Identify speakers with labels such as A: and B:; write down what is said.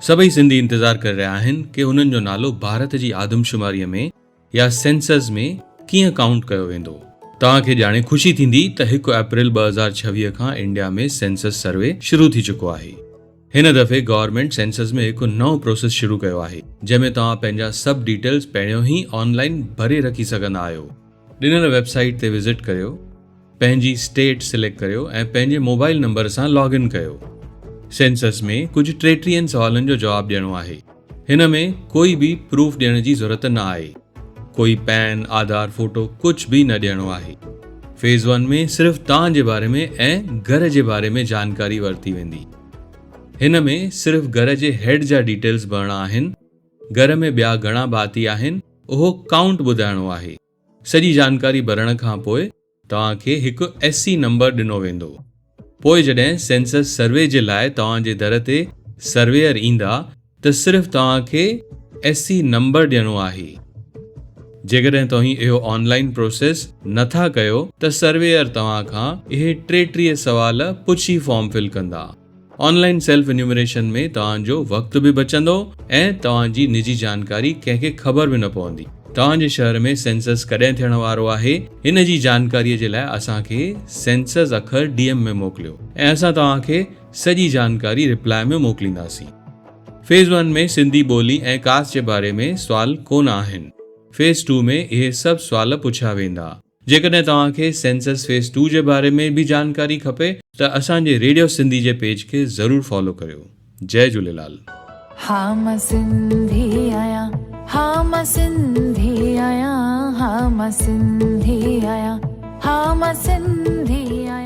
A: سڀئي سنڌي انتظار ڪري رهيا آهن ڪي هنن جو نالو ڀارت جي آدمشماري ۾ يا سينسس ۾ ڪيئن ڪائونٽ ڪيو ويندو. توهان کي ڄاڻي خوشي ٿيندي ته هڪ اپريل 2026 کان انڊيا ۾ سينسس سروي شروع ٿي چڪو آهي. هن دفعي گورنمينٽ سينسس ۾ هڪ نئون پروسيس شروع ڪيو آهي جنهن ۾ توهان پنهنجا سڀ ڊيٽيلز پهريون ئي آن لائين ڀري رکي سگهندا آهيو. ڏنل ويب سائيٽ تي وزٽ ڪريو. پنهنجي اسٽيٽ سليڪٽ ڪريو ۽ پنهنجي موبائل نمبر سان لاگ ان ڪيو. سينسس ۾ ڪجهه ٽيٽيهن سوالن جو جواب ڏيڻو آهي. هن ۾ ڪوئي به پروف ڏيڻ جي ضرورت نه آهي. ڪوئي پين، آڌار فوٽو ڪجهه به نه ڏيڻو آهي. فيز ون ۾ صرف توهان جي باري ۾ ۽ گهر جي باري ۾ جانڪاري ورتي ويندي. هن ۾ صرف گهر جي هيڊ جا ڊيٽيلز ڀرڻا آهن. گهر ۾ ٻيا گهڻا ڀاتي آهن اهو ڪائونٽ ٻڌائڻو آهي. سڄي جانڪاري ڀرڻ کان پوء توهان کي هڪ ايس سي نمبر ڏنو ويندو. پوء جڏهن سينسس سروي جي لاء توهان جي در تي سرويئر ايندا ته صرف توهان کي ايس سي نمبر ڏيڻو آهي. جيڪڏهن توهين اهو آن لائين پروسيس نه ٿا ڪيو ته سرويئر توهان کان اهي 33 سوال پڇي فارم فل ڪندا. آن لائين سيلف انيومريشن ۾ توهان جو وقت به بچندو ۽ توهان جي نجي جانڪاري ڪنهن کي خبر به نه پوندي. توهان جي شهر ۾ سينسس ڪڏهن ٿيڻ وارو آهي ان جي جانڪاري جي لاء اسان کي سينسس اکر ڊي ايم ۾ موڪليو ۽ اسان توهان کي سڄي جانڪاري رپلائي ۾ موڪلينداسين. فيز ون ۾ سنڌي ٻولي ۽ ڪاسٽ جي باري ۾ سوال ڪونه آهن. فيز ٽو ۾ اهي سڀ سوال پڇيا ويندا. جيڪڏهن توهان کي سينسس فيز ٽو جي باري ۾ به جانڪاري کپي ته اسان جي ريڊيو سنڌي جي پيج کي ضرور فالو ڪريو. جئي جهوليلال.
B: ها مان سنڌي آهيان ها مان سنڌي آهيان ها مان سنڌي آهيان ها مان سنڌي آهيان.